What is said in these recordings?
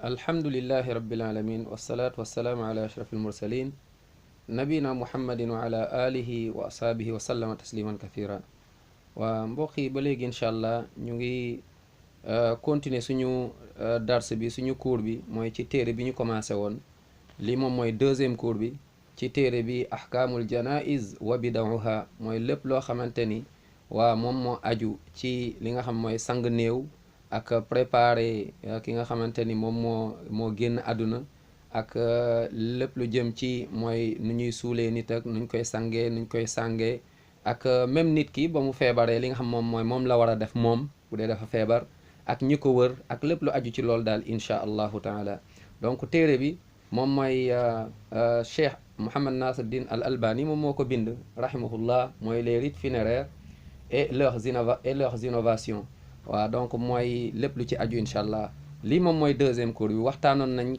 alhamdulillahi rabbil alamin wasalaatu wasalaamu ala ashraf almursalin nabina muhammadin wa ala alihi wa ashaabihi wa sallama tasliman kathira waa mbokk yi ba léegi incha allah ñu ngi continuer suñu dars bi suñu cours bi mooy ci téere bi ñu commencé woon lii moom mooy deuxième cours bi ci téere bi ahkaamul janaiz wa bidauha mooy lépp loo xamante ni waa moom moo aju ci li nga xam mooy sang néew ak préparer ki nga xamante ni moom moo génn àdduna ak lépp lu jëm ci mooy nu ñuy suulee nit ak nuñ koy sangee nuñ koy sàngee ak même nit ki ba mu feebaree li nga xam moom mooy moom la war a def moom bu dee dafa feebar ak ñi ko wër ak lépp lu aju ci loolu daal incha allahu taala donc téere bi moom mooy Cheikh Mouhammad Nasruddin al Albani moom moo ko bind rahimahullah mooy les rites funéraires et leurs innovations waaw donc mooy lépp lu ci aju incha allah lii moom mooy deuxième cours bi waxtaanoon nañ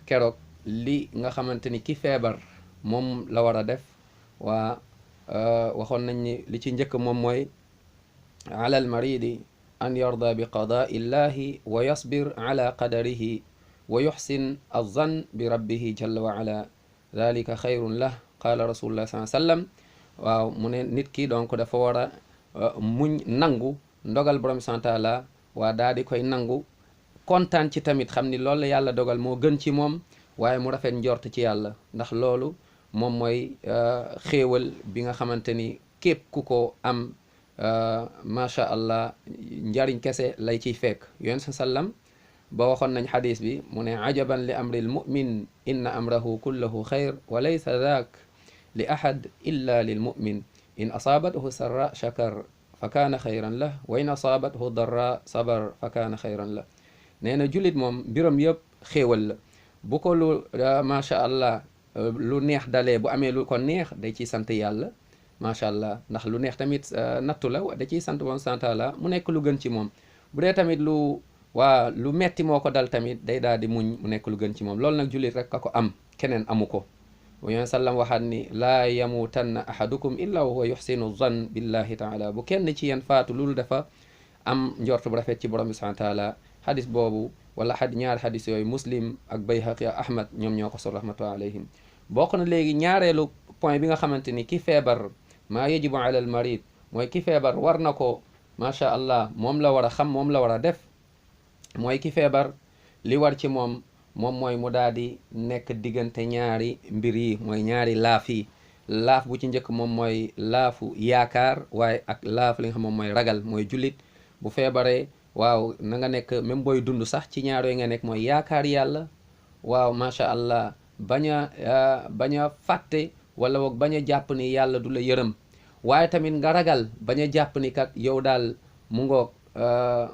keroog li nga xamante ni ki feebar moom la war a def waa waxoon nañ ni li ci njëkk moom mooy ala al maridi an yarda bi qadaa illahi wa yasbir ala qadarihi wa yuxsin alzan bi rabbihi jalla wa ala dalika xayrun lah qaala rasulullah sallallahu alayhi wa sallam waaw mu ne nit ki donc dafa war a muñ nangu ndogal borom santaala waa daa di koy nangu kontaan ci tamit xam ni loolu la yàlla dogal moo gën ci moom waaye mu rafet njort ci yàlla ndax loolu moom mooy xéewal bi nga xamante ni képp ku ko am macha allah njariñ kese lay ciy fekk yoon sa sallam ba waxoon nañ xadis bi mu ne ajaban li amril mumin inna amrahu kullahu xayr wa laysa daak li ahad illa lil mumin in asaabathu sarra shakar fa kaana xayran la wa in asaabathu darra sabar fa kaana xayran la nee na jullit moom mbiram yëpp xéewal la bu ko lu macha allah lu neex dalee bu amee lu ko neex day ciy sant yàlla macha allah ndax lu neex tamit nattu la da ciy sant moom santaala mu nekk lu gën ci moom bu dee tamit lu metti moo ko dal tamit day daal di muñ mu nekk lu gën ci moom loolu nag jullit rek ka ko am keneen amu ko yoon sallam waxaat ni laa yamuutanna ahadukum illa wa huwa yuxsinu zan billahi taala bu kenn ci yéen faatu loolu dafa am njort bu rafet ci borom bi subhanahu taala xadis boobu wala ñaari xadis yooyu muslim ak bayhaqi ak ahmad ñoom ñoo ko sol rahmatullahi alayhim bokk na léegi ñaareelu point bi nga xamante ni ki feebar maa yajibu ala al marid mooy ki feebar war na ko macha allah moom la war a xam moom la war a def mooy ki feebar li war ci moom mooy mu daal di nekk diggante ñaari mbir yi mooy ñaari laaf yi laaf bu ci njëkk moom mooy laafu yaakaar waaye ak laaf li nga xam moom mooy ragal mooy jullit bu feebaree waaw na nga nekk même booy dund sax ci ñaar yooyu nga nekk mooy yaakaar yàlla waaw macha allah bañ a fàtte wala boog bañ a jàpp ni yàlla du la yërëm waaye tamit nga ragal bañ a jàpp ni kat yow daal mu ngoog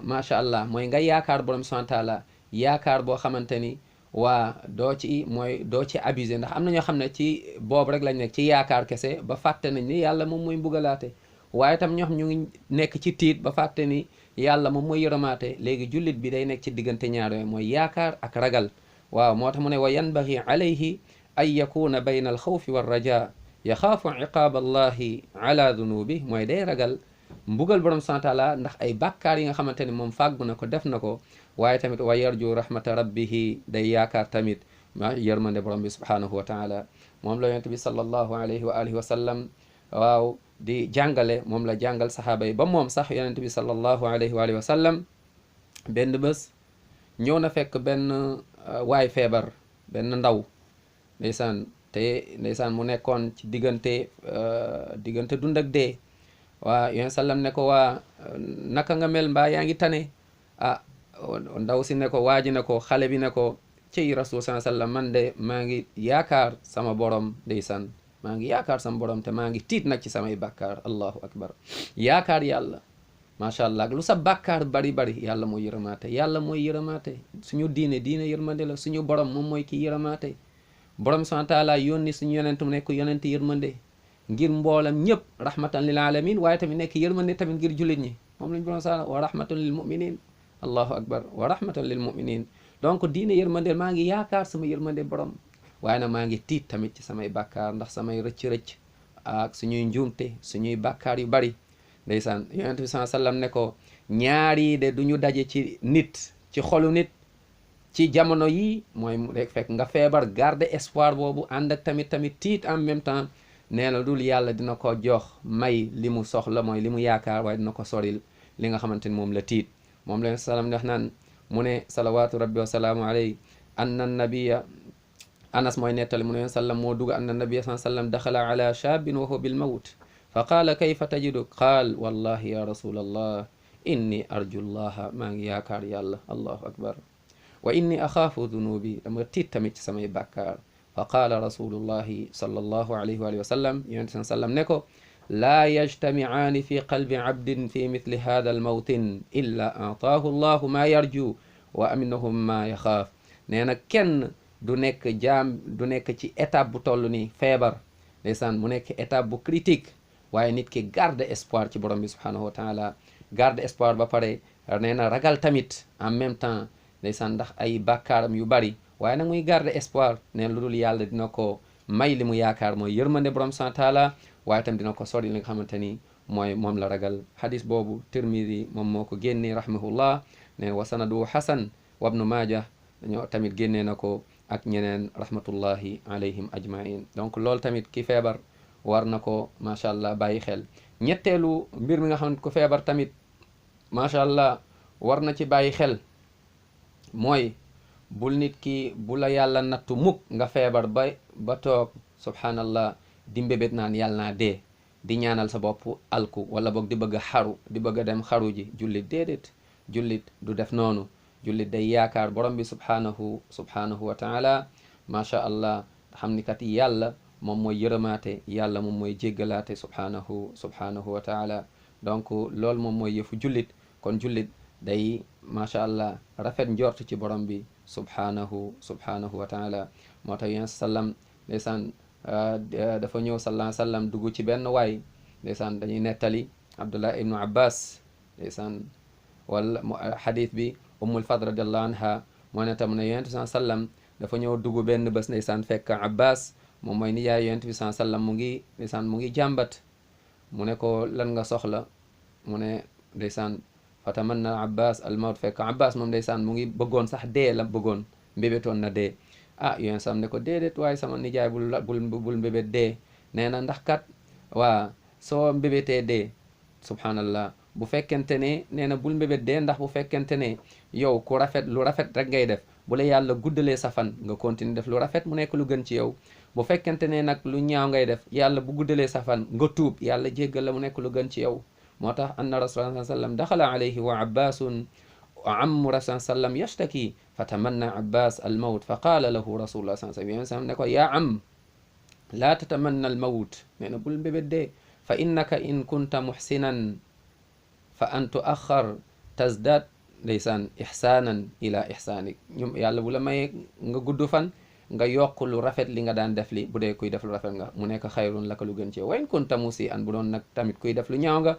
macha allah mooy nga yaakaar borom subhanahu wa taala yaakaar boo xamante ni waa doo ci abusé ndax am na ñoo xam ne ci boobu rek lañ nekk ci yaakaar kese ba fàtte nañ ni yàlla moom mooy mbugalaate waaye tam ñoo xam ñu ngi nekk ci tiit ba fàtte ni yàlla moom mooy yërëmaate léegi jullit bi day nekk ci diggante ñaar yooyu mooy yaakaar ak ragal waaw moo tax mu ne wa yanbaghi alayhi an yakuna bayna al xawfi wa raja yaxaafu iqaaba allahi ala dunubi mooy day ragal mbugal borom subhanahu wa taala ndax ay bàkkaar yi nga xamante ni moom fàggu na ko def na ko waaye tamit wa yarju rahmata rabbihi day yaakaar tamit yërmande borom bi subhanahu wa taala moom la yonent bi sallallahu alayhi wa alihi wa sallam waaw di jàngale moom la jàngal saxaaba yi ba moom sax yonent bi sallallahu alayhi wa alihi wa sallam benn bés ñëw na fekk benn waay feebar benn ndaw ndeysaan mu nekkoon ci diggante dund ak dee waa yonent sallam ne ko waa naka nga mel mbaa yaa ngi tane ndaw si ne ko waaji ne ko xale bi ne ko ci rasul sallallahu alayhi wasallam man de maa ngi yaakaar sama borom ndeysaan maa ngi yaakaar sama borom te maa ngi tiit nag ci samay bàkkaar allahu akbar yaakaar yàlla macha allah lu sa bàkkaar bari yàlla mooy yërëmaate suñu diine yërmande la suñu borom moom mooy ki yërëmaate borom subhanahu wa taala yónni suñu yonent mu nekk yonent yërmande ngir mboolam ñëpp rahmatan lil alamin waaye tamit nekk yërmande tamit ngir jullit ñi moom lañ borom sa wa rahmatan lil muminin allahu akbar wa rahmatan lil muminin donc diine yërmande maa ngi yaakaar sama yërmande borom waaye nag maa ngi tiit tamit ci samay bàkkaar ndax samay rëcc-rëcc ak suñuy njuumte suñuy bàkkaar yu bari ndeysaan yonent bi sallallahu alayhi wasallam ne ko ñaari de du ñu daje ci nit ci xolu nit ci jamono yi mooy rek fekk nga feebar garder espoir boobu ànd ak tamit tiit en même temps nee na dul yàlla dina ko jox may li mu soxla mooy li mu yaakaar waaye dina ko soril li nga xamante ni moom la tiit moom la salaam wax naan mu ne salawaatu rabbi wa salaamu alayhi anna nabiya anas mooy nettali mu ne sallam moo dugg anna nabiya sallam daxala ala shaabin wa huwa bil mawt fa qaala kayfa tajiduk qaal wallahi ya rasulallah inni arju llaha maa ngi yaakaar yàlla allahu akbar wa inni axaafu dunubi dama tiit tamit ci samay bàkkaar fa qaala rasulullahi sallallahu alayhi wa sallam yonente sallam ne ko laa yajtamicaani fi qalbi cabdin fi mithli hada almawtin illa aataahu llahu maa yarju wa aminahum maa yaxaaf nee na kenn du nekk du nekk ci étape bu toll ni feebar ndeysaan mu nekk étape bu critique waaye nit ki garde espoir ci borom bi subhanahu wa taala garde espoir ba pare nee na ragal tamit en même temps ndeysaan ndax ay bàkkaaram yu bari waaye nag muy garde espoir neen lu dul yàlla dina ko may li mu yaakaar mooy yërmande borom subhanahu wa taala waaye tam dina ko sori li nga xamante ni mooy moom la ragal hadis boobu Tirmidi moom moo ko génnee rahimahullah ne wa sanadu hasan wa ibnu maaja dañoo tamit génnee na ko ak ñeneen rahmatullahi alayhim ajmain donc loolu tamit ki feebar war na ko macha allah bàyyi xel ñetteelu mbir mi nga xam ne ku feebar tamit macha allah war na ci bàyyi xel mooy bul nit ki bu la yàlla nattu mukk nga feebar ba toog subhanallah di mbébét naan yàlla naa dee di ñaanal sa bopp alku wala boog di bëgg a xaru di bëgg a dem xaru ji jullit déedéet jullit du def noonu jullit day yaakaar borom bi subhanahu wa taala macha allah xam ni kat yàlla moom mooy yërëmaate yàlla moom mooy jéggalaate subhanahu wa taala donc loolu moom mooy yëfu jullit kon jullit day macha allah rafet njort ci borom bi subhanahu wa taala moo tax yéen sallam ndeysaan dafa ñëw sallallahu alayhi wa sallam dugg ci benn waay ndeysaan dañuy nettali abdullah ibnu abbas ndeysaan wala xadis bi ummul fadl radiallahu anha moo ne tam ne yonent bi sallam dafa ñëw dugg benn bés ndeysaan fekk abbas moom mooy nijaay yonent bi sallam mu ngi ndeysaan mu ngi jàmbat mu ne ko lan nga soxla mu ne ndeysaan fatamanna abbas al mawt fekk abbas moom ndeysaan mu ngi bëggoon sax dee la bëggoon mbébétoon na dee yonent sam ne ko déedéet waaye sama nijaay bul mbébét dee nee na ndax kat waa soo mbébétee dee subhanallah bu fekkente ne nee na bul mbébét dee ndax bu fekkente ne yow ku rafet lu rafet rek ngay def bu la yàlla guddalee sa fan nga continuer def lu rafet mu nekk lu gën ci yow bu fekkente ne nag lu ñaaw ngay def yàlla bu guddalee sa fan nga tuub yàlla jéggal la mu nekk lu gën ci yow moo tax anna rasulullah sallam daxala alayhi wa abbasun ammu rasul sallam yashtaki fa tamanna abbas al mawt fa qaala lahu rasulullah sallam ne ko yaa am laa tatamanna al mawt nee na bul mbébét dee fa innaka in kunta muhsinan fa an tuaxar tazdad ndeysaan ihsaanan ila ihsaanik ñoom yàlla bu la mayee nga gudd fan nga yokk lu rafet li nga daan def li bu dee kuy def lu rafet nga mu nekk xayrun laka lu gën ci wa in kunta musi an bu doon nag tamit kuy def lu ñaaw nga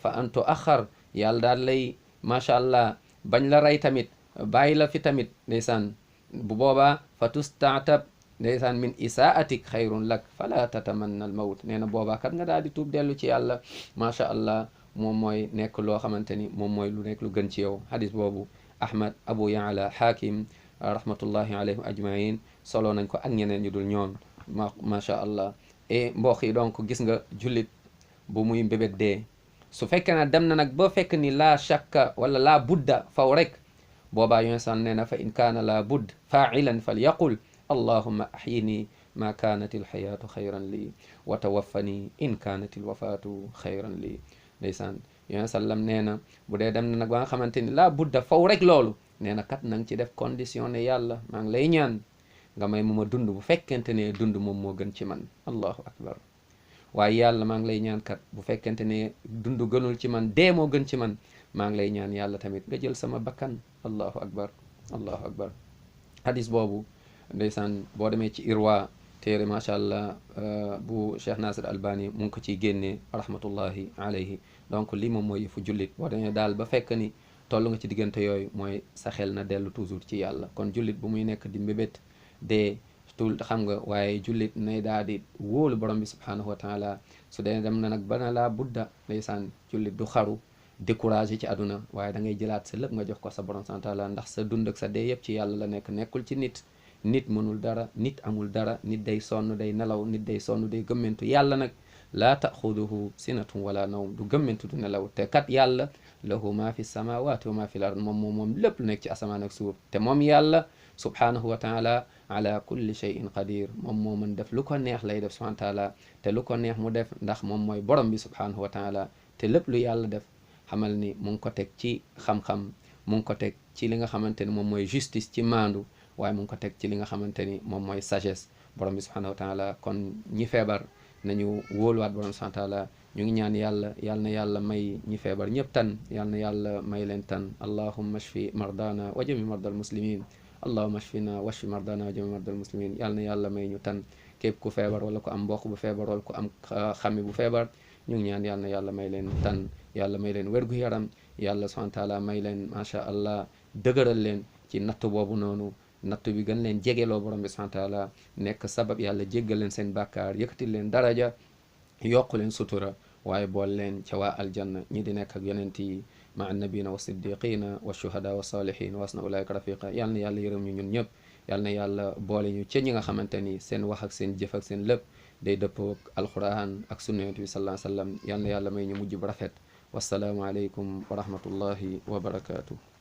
fa an tuaxar yàlla daal lay macha allah bañ la rey tamit bàyyi la fi tamit ndeysaan bu boobaa fa tustaatab ndeysaan min isaatik xayrun lak fala tatamanna al mawt nee na boobaa kat nga daal di tuub dellu ci yàlla macha allah moom mooy nekk loo xamante ni moom mooy lu nekk lu gën ci yow hadis boobu ahmad abu yaala hakim rahmatullahi alayhim ajmain solo nañ ko ak ñeneen ñu dul ñoom macha allah et mbokk yi donc gis nga jullit bu muy mbébét dee su fekkee na dem na nag ba fekk ni laa shakka wala laa budda faw rek boobaa yoon san nee na fa in kaana laa budd faa'ilan fal yaqul allahumma ahyini ma kaanat alxayaatu xayran lii wa tawaffani in kaanat alwafaatu xayran lii ndeysaan yoon sallam nee na bu dee dem na nag ba nga xamante ni laa budda faw rek loolu nee na kat na nga ci def condition ne yàlla maa ngi lay ñaan nga may mu ma dund bu fekkente ne dund moom moo gën ci man allahu akbar waaye yàlla maa ngi lay ñaan kat bu fekkente ne dund gënul ci man dee moo gën ci man maa ngi lay ñaan yàlla tamit nga jël sama bakkan allahu akbar allahu akbar hadis boobu ndeysaan boo demee ci irwa téere macha allah bu Cheikh Nasir Albani mu ngi ko ciy génnee rahmatullahi alayhi donc lii moom mooy yëfu jullit boo demee daal ba fekk ni toll nga ci diggante yooyu mooy sa xel na dellu toujours ci yàlla kon jullit bu muy nekk di mbébét dee tul xam nga waaye jullit nay daal di wóolu borom bi subhanahu wa taala su dee dem na nag bana laa budda ndeysaan jullit du xaru découragé ci àdduna waaye da ngay jëlaat sa lépp nga jox ko sa borom subhanahu wa taala ndax sa dund ak sa dee yëpp ci yàlla la nekk, nekkul ci nit. nit mënul dara, nit amul dara, nit day sonn day nelaw, nit day sonn day gëmmentu. yàlla nag laa taxuduhu sinatun wala nawm, du gëmmentu du nelaw. te kat yàlla lahu ma fi samawati wa ma fi l ard, moom lépp lu nekk ci asamaan ak suuf. te moom yàlla subhanahu wa taala ala kulli shay'in qadir, moom moo mën def lu ko neex lay def subhanahu wa taala, te lu ko neex mu def ndax moom mooy borom bi subhanahu wa taala. te lépp lu yàlla def xamal ni mu ngi ko teg ci xam-xam, mu ngi ko teg ci li nga xamante ni moom mooy justice, ci maandu, waaye mu ngi ko teg ci li nga xamante ni moom mooy sagesse borom bi subhanahu wa taala. kon ñi feebar nañu wóoluwaat borom subhanahu wa taala. ñu ngi ñaan yàlla yal na yàlla may ñi feebar ñëpp tan, yal na yàlla may leen tan. allahumma shfi mardana wa jami mardal muslimin, allahumma shfina washfi mardana wa jami mardal muslimin. yal na yàlla may ñu tan képp ku feebar wala ku am mbokk bu feebar wala ku am xami bu feebar, ñu ngi ñaan yal na yàlla may leen tan, yàlla may leen wérgu yaram, yàlla subhanahu wa taala may leen macha allah dëgëral leen ci nattu boobu noonu. nattu bi gën leen jegeloo borom bi subhanahu wa taala, nekk sabab yàlla jéggal leen seen bàkkaar, yëkkati leen daraja, yokku leen sutura, waaye bool leen ca waa aljanna ñi di nekk ak yonent yi ma annabina wa siddiqina wa shuhada wa salihin wa asna ulaika rafiqa. yal na yàlla yërëm ñu ñun ñëpp, yal na yàlla boole ñu ca ñi nga xamante ni seen wax ak seen jëf ak seen lépp day dëppoo ak alquran ak sunna yonent bi sallallahu alayhi wa sallam. yal na yàlla may ñu mujj bu rafet. wassalaamu aleykum wa rahmatullahi wa barakatuh.